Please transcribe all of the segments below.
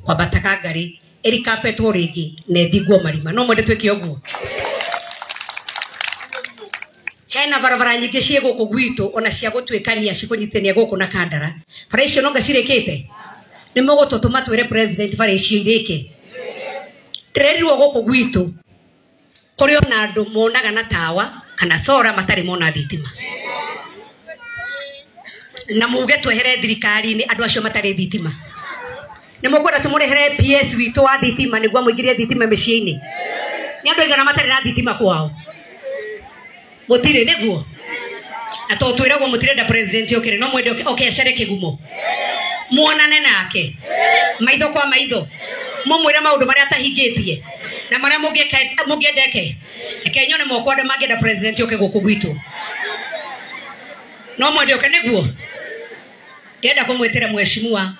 Kwambata Kangari ĩrikapetwo rĩngĩ na ĩthingwo marima. No mwende twĩke ũguo? Hena barabara nyingĩ ciĩ gũkũ gwitũ ona cia gũtuĩkania cikũnyitithania gũkũ na Kandara. Bara icio nonga cirĩkĩte? Nĩ mũgũtũtũma twĩre president bara icio irĩke? Ndĩrerirwo gũkũ gwitũ kũrĩ ona andũ monaga na tawa kana sora matarĩ mona thitima. Na muge twehere thirikari-inĩ andũ acio matarĩ thitima. Nĩ mũkwenda tũmũrehere PS witũ wa thitima nĩguo amũingĩrie thitima mĩciĩ-inĩ? Nĩ andũ aigana matarĩ na thitima kwao? Mũtirĩ nĩguo? Na to twĩragwo mũtirenda president okĩre, no mwende oke acare kĩgumo. Muonane nake maitho kwa maitho, mumwĩre maũndũ marĩa atahingĩtie na marĩa mũngĩenda eke. Reke nyone moko andũ mangĩenda president oke gũkũ gwitũ. No mwende oke nĩguo? Ndĩrenda kũmwĩtĩra mheshimiwa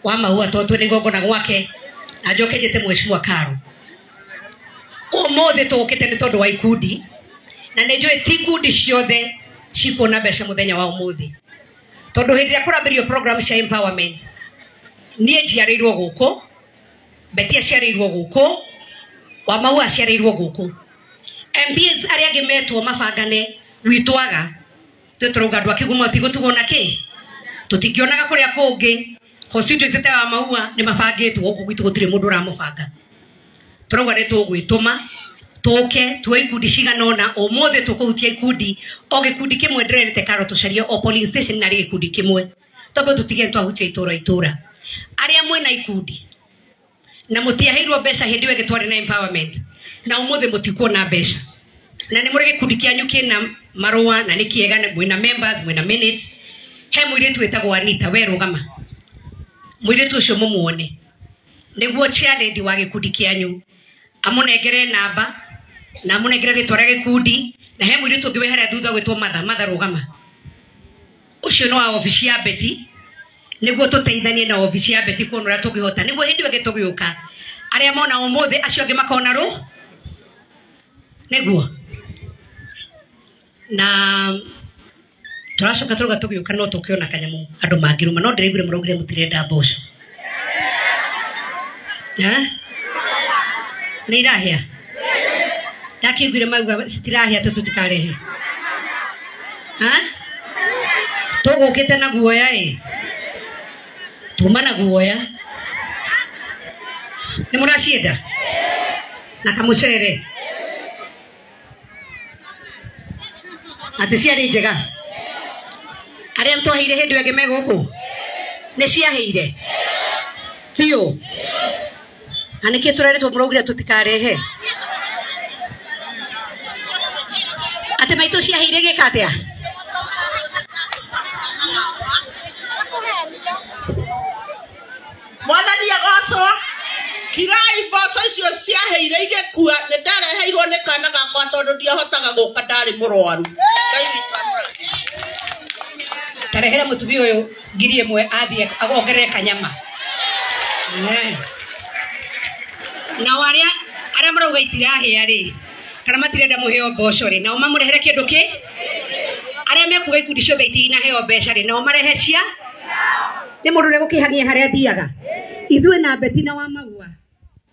wa Mahua tondũ twĩna igongona gwake, na njoke njĩte mheshimiwa Karo. Ũmũthĩ tũkĩte nĩ tondũ wa ikundi, na nĩ njũĩ ti ikundi ciothe cikuona mbeca mũthenya wa ũmũthĩ. Tondũ hĩndĩ ĩrĩa kũrambĩrĩrio program cia empowerment, niĩ njiarĩirwo gũkũ, Betty aciarĩirwo gũkũ, wa Mahua aciarĩirwo gũkũ. MPs arĩa angĩ metwo mabangane gwitũ aga, ithuĩ tũrauga andũ a Kĩgumo tigũtigwo na kĩ? Tũtingĩonaga kũrĩa kũngĩ. Constituency ta ya Mahua nĩ mabangĩtwo gũkũ gwitũ gũtirĩ mũndũ ũramũbanga. Tũrauga nĩ tũgwĩtũma tũke tuoe ikundi cigana ũna. Ũmũthĩ tũkũhutia ikundi o gĩkundi kĩmwe. Ndĩrerĩte Karo tũcarie o polling station narĩ gĩkundi kĩmwe, twambe tũtige twahutia itũra itũra. Arĩa mwĩna ikundi na mũtiaheirwo mbeca hĩndĩ ĩyo ĩngĩ twarĩ na empowerment, na ũmũthĩ mũtikuona mbeca, na nĩ mũrĩ gĩkundi kĩanyu kĩna marũa na nĩ kĩega, na mwĩna members, mwĩna minutes. He mũirĩtu wĩtagwo Anita, we rũgama. Mũirĩtu ũcio mũmuone nĩguo chairlady wa gĩkundi kĩanyu, amũnengere namba na amũnengere rĩtwa rĩa gĩkundi. Na he mũirĩtu ũngĩ wĩ harĩa thutha gwĩtwo Matha. Matha rũgama. Ũcio nĩ wa obici ya Betty, nĩguo tũteithanie na obici ya Betty kuona ũrĩa tũngĩhota, nĩguo hĩndĩ ĩyo ĩngĩ tũgĩũka arĩa mona ũmũthĩ acio angĩ makona rũ nĩguo. Na tũracoka tũrauga tũgĩũka no tũkĩona kanyamũ andũ mangĩrũma, no ndĩraiguire mũraugire mũtirenda mboco. Nĩ irahĩa? Ndakĩiguire mauga citirahĩa, tũtikarehe. Tũgũkĩte na guoya ĩ, tuma na guoya. Nĩ mũracienda na kamũcere atĩ ciarĩ njega? Arĩa twaheire hĩndĩ ĩyo ĩngĩ me gũkũ nĩ ciahĩire biũ? Na nĩkĩ tũrerĩtwo mũraugire tũtikarehe? Atĩ maitũ ciahĩire gĩka atĩa? Mwathani agocwo. Kirai mboco icio ciahĩire igĩkua, nĩ ndareheirwo nĩ kana gakwa tondũ ndiahotaga gũka, ndarĩ mũrwaru. Ngai witũ amũrathime. Tarehera mũtumia ũyũ 1000 athiĩ ongerere kanyama. Nao arĩa marauga itirahĩa rĩ, kana matirenda mũheo mboco rĩ, nao mamũrehere kĩndũ kĩ? Arĩa mekuga ikundi ciothe itinaheo mbeca rĩ, nao marehe cia? Nĩ mũndũ ũrĩa gũkĩhang'ia harĩa athiaga. Ithuĩ na Betty na wa Mahua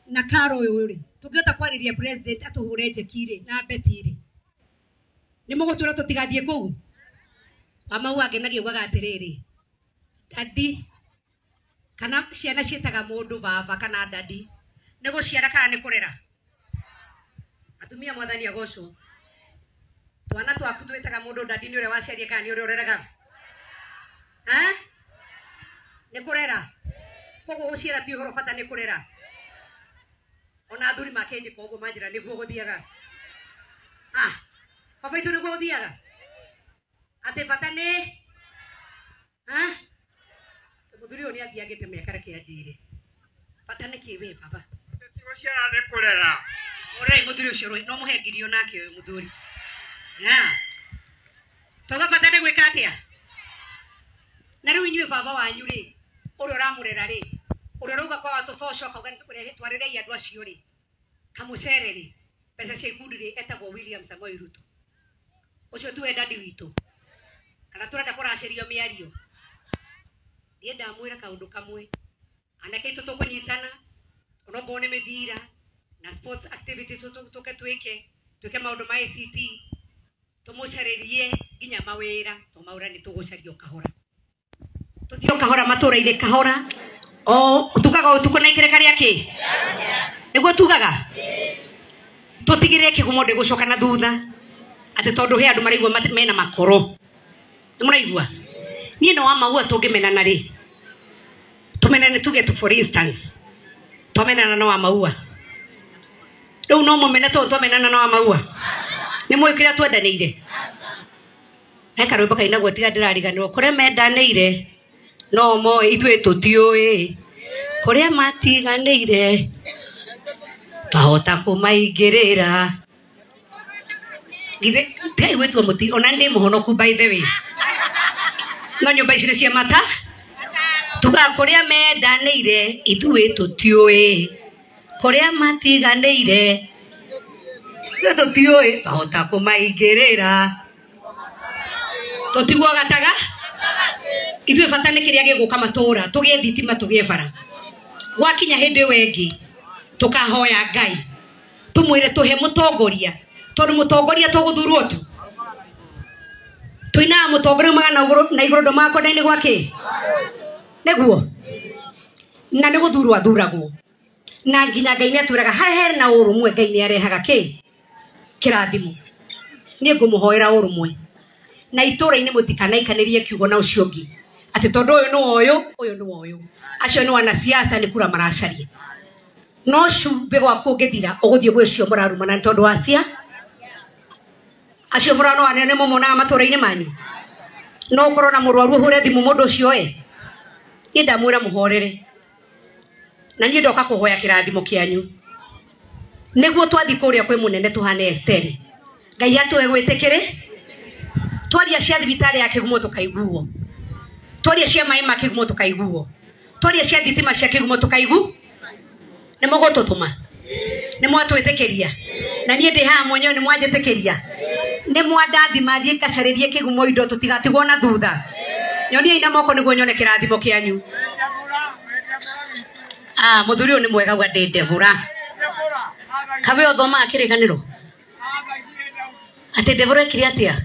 na Karo ũyũ rĩ, tũngĩhota kwarĩria president atũhũre njeki rĩ, na Betty rĩ, nĩ mũgũtwĩra tũtigathiĩ kũu? Wa Mahua angenagia augaga atĩrĩrĩ, dadi, kana ciana ciĩtaga mũndũ baba kana dadi, nĩ gũciara kana nĩ kũrera? Atumia mwathani agocwo. Twana twaku twĩtaga mũndũ dadi nĩ ũrĩa waciarie kana nĩ ũrĩa ũreraga? Nĩ kũrera. Koguo gũciara ti ũhoro, bata nĩ kũrera. Ona athuri makĩnjĩka ũguo manjĩra nĩguo gũthiaga. Baba itũ nĩguo gũthiaga? Atĩ bata nĩ? Mũthuri ũyũ nĩ athiangĩte mĩaka, reke anjĩre. Bata nĩ kĩ we baba? Ti gũciara nĩ kũrera. Ũrei mũthuri ũcio rũĩ, no mũhe ngiri onake ũyũ mũthuri. Twauga bata nĩ gwĩka atĩa? Na rĩu inyuĩ baba wanyu rĩ, ũrĩa ũramũrera rĩ, ũrĩa ũrauga kwa tũboco akauga twarĩrei andũ acio rĩ, kamũcere rĩ, mbeca cia ikundi rĩ, etagwo William Samoei Ruto. Ũcio tiwe dadi witũ. Kana tũrenda kũracĩrio mĩario? Niĩ ndamwĩra kaũndũ kamwe. Anake aitũ tũkũnyita Ongorwo nĩ mĩbira na sports activities tũke twĩke maũndũ ma ICT, tũmũcarĩrie nginya mawĩra, to mawĩra nĩ tũgũcaria o kahora, tũthiĩ o kahora matũra-inĩ kahora, o tugaga ũtukũ na ikereka rĩa kĩ nĩguo tugaga tũtigĩrĩre kĩgumo ndĩgũcoka na thutha atĩ tondũ he andũ maraigua mena makoro. Nĩ mũraigua? Niĩ no wa maua tũngĩmenana rĩ, tũmenane tuge tu for instance twamenana na wa maua, rĩu no mũmene tondũ twamenana na wa maua, nĩ mũĩ kĩrĩa twendanĩire? He karwĩmbo kainagwo tiga ndĩrariganĩrwo, kũrĩa mendanĩire no moĩ ithuĩ tũtiũĩ, kũrĩa matiganĩire twahota kũmaingĩrĩra. Githĩ tigai gwĩtua mũti, ona ndĩ mũhonoku by the way, no nyũmba ici nĩ cia mata. Tugaga kũrĩa mendanĩire ithuĩ tũtiũĩ, kũrĩa matiganĩire ithuĩ tũtiũĩ, twahota kũmaingĩrĩra. Tũtigwo gataga ithuĩ, bata nĩ kĩrĩa gĩgũka matũra, tũgĩe thitima, tũgĩe bara. Gwakinya hĩndĩ ĩyo ĩngĩ tũkahoya Ngai tũmwĩre tũhe mũtongoria, tondũ mũtongoria tũgũthurwo tu tũinaga mũtongoria umaga na igũrũ ndũmaga kwenda-inĩ gwa kĩ nĩguo, na nĩ gũthurwo athuragwo, na nginya Ngai nĩ atwĩraga harĩa hena ũrũmwe Ngai nĩ arehaga kĩ kĩrathimo. Niĩ ngũmũhoera ũrũmwe, na itũra-inĩ mũtikanaikanĩrie kiugo na ũcio ũngĩ atĩ tondũ ũyũ nĩ wa ũyũ, ũyũ nĩ wa ũyũ, acio nĩ wanasiasa nĩ kura maracaria. No cumbĩ gwaku ũngĩthira ũgũthiĩ gwĩ ũcio mũrarumana nĩ tondũ wa cia acio mũrano anene mũmonaga matũra-inĩ manyu. No ũkorwo na mũrwaru ũhũre thimũ mũndũ ũcio ĩ, niĩ ndamwĩra mũhorere, na niĩ ndoka kũhoya kĩrathimo kĩanyu nĩguo twathiĩ kũrĩa kwĩ mũnene tũhane Esteri. Ngai atũhe gwĩtĩkĩrĩ, twaria cia thibitarĩ ya kĩgumo tũkaiguo, twaria cia maĩ ma kĩgumo tũkaiguo, twaria cia thitima cia kĩgumo tũkaigu. Nĩ mũgũtũtũma, nĩ mwatwĩtĩkĩria, na niĩ ndĩ haha mwenyewe nĩ mwanjĩtĩkĩria, nĩ mwandathima thiĩ ngacarĩrie kĩgumo indo tũtigatigwo na thutha. Nyoniai na moko nĩguo nyone kĩrathimo kĩanyu. Ah, mũthuri ũyũ nĩ mwega uga ndĩ Ndebora. Kawe ũthomaga kĩrĩkanĩro? Atĩ Ndebora ekire atĩa?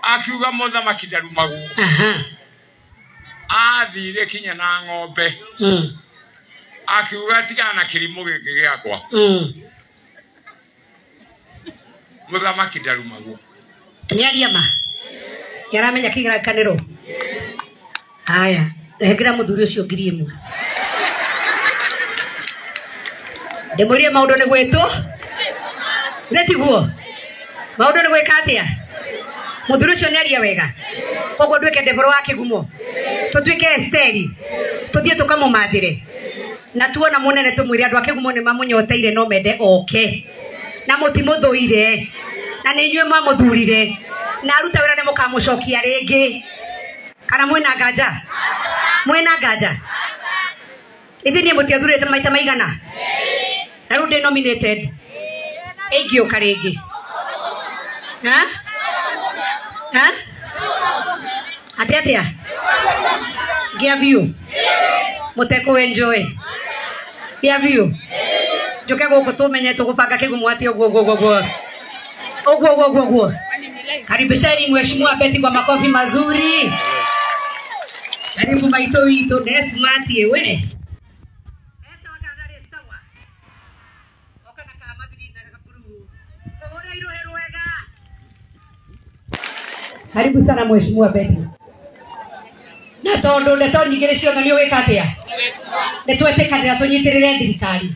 Akiuga mũthamaki ndarumagwo. Athire kinya na ng'ombe. Akiuga tigana na kĩrimũ gĩkĩ gĩakwa. Mũthamaki ndarumagwo. Nĩ aria ma? Nĩ aramenya kĩrĩkanĩro? Haya, rehengera mũthuri ũcio 1,000. Ndĩmwĩrire maũndũ nĩ gwĩtwo, nĩ tiguo? Maũndũ nĩ gwĩka atĩa? Mũthuri ũcio nĩ aria wega, koguo nduĩke Ndebora wa kĩgumo, tũtuĩke Esteri, tũthiĩ tũkamũmathĩre, na tuona mũnene tũmwĩre andũ a kĩgumo nĩ mamũnyoteire no mende oke, na mũtimũthũire, na nĩ inyuĩ mwamũthurire, na aruta wĩra nĩ mũkamũcokia rĩngĩ. Kana mwĩna nganja? Mwĩna nganja? Ithuĩ niĩ mũtiathurĩte maita maigana? Na rĩu ndĩ nominated, ĩingĩũka rĩngĩ. Ha? Ha? Atĩ atĩa? Ngĩa biũ? Mũtekũ enjoy? Ngĩa biũ? Njũke gũkũ tũmenye tũgũbanga kĩgumo atĩ ũguo ũguo ũguo ũguo ũguo ũguo ũguo. Karibisheni Mheshimiwa Betty kwa makofi mazuri. Karibu maitũ witũ, nĩ smart we. Karibu sana Mheshimiwa Betty. Na tondũ ndeto nyingĩ nĩ ciothe nĩ ũgĩka atĩa? Nĩ twetĩkanĩra tũnyitĩrĩre thirikari,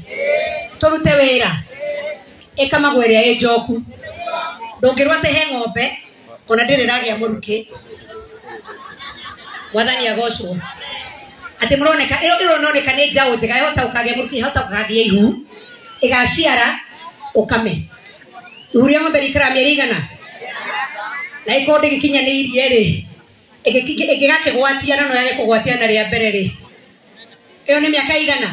tũrute wĩra, ĩkamagwo ĩrĩa ĩ njoku. Ndũngĩrwo atĩ he ng'ombe ona ndĩrĩ ĩragĩa mũrukĩ. Mwathani agocwo. Atĩ mũroneka, ĩyo ĩroneka nĩ njaũ njega, ĩhota gũkagĩa mũrukĩ, ĩhota gũkagĩa ihu, ĩgaciara, ũkame. Ihu rĩa ng'ombe rĩikaraga mĩeri igana? Na ĩkorwo ndĩgĩkinyanĩirie rĩ, ĩngĩgakĩgwatia na no yage kũgwatia na rĩa mbere rĩ, ĩyo nĩ mĩaka igana?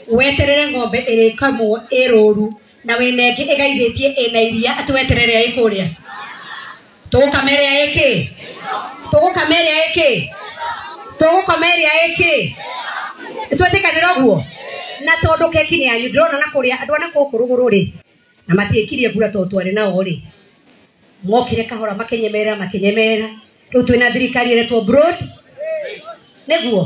Weterere ng'ombe ĩrĩkamwo ĩ rũru na wĩna ĩngĩ ĩgaithĩtie ĩna iria atĩ weterere ĩrĩa ĩ kũrĩa. Tũgũkama ĩrĩa ĩkĩ? Tũgũkama ĩrĩa ĩkĩ? Tũgũkama ĩrĩa ĩkĩ? Nĩtwetĩkanĩra ũguo? Na tondũ keki nĩ yanyu ndĩrona na kũrĩa andũ a na gũkũ rũgũrũ rĩ, na matiĩkirie ngura tondũ twarĩ nao rĩ, mokire kahora makĩnyemerera makĩnyemerera. Rĩu twĩna thirikari ĩretwo broad. Nĩguo?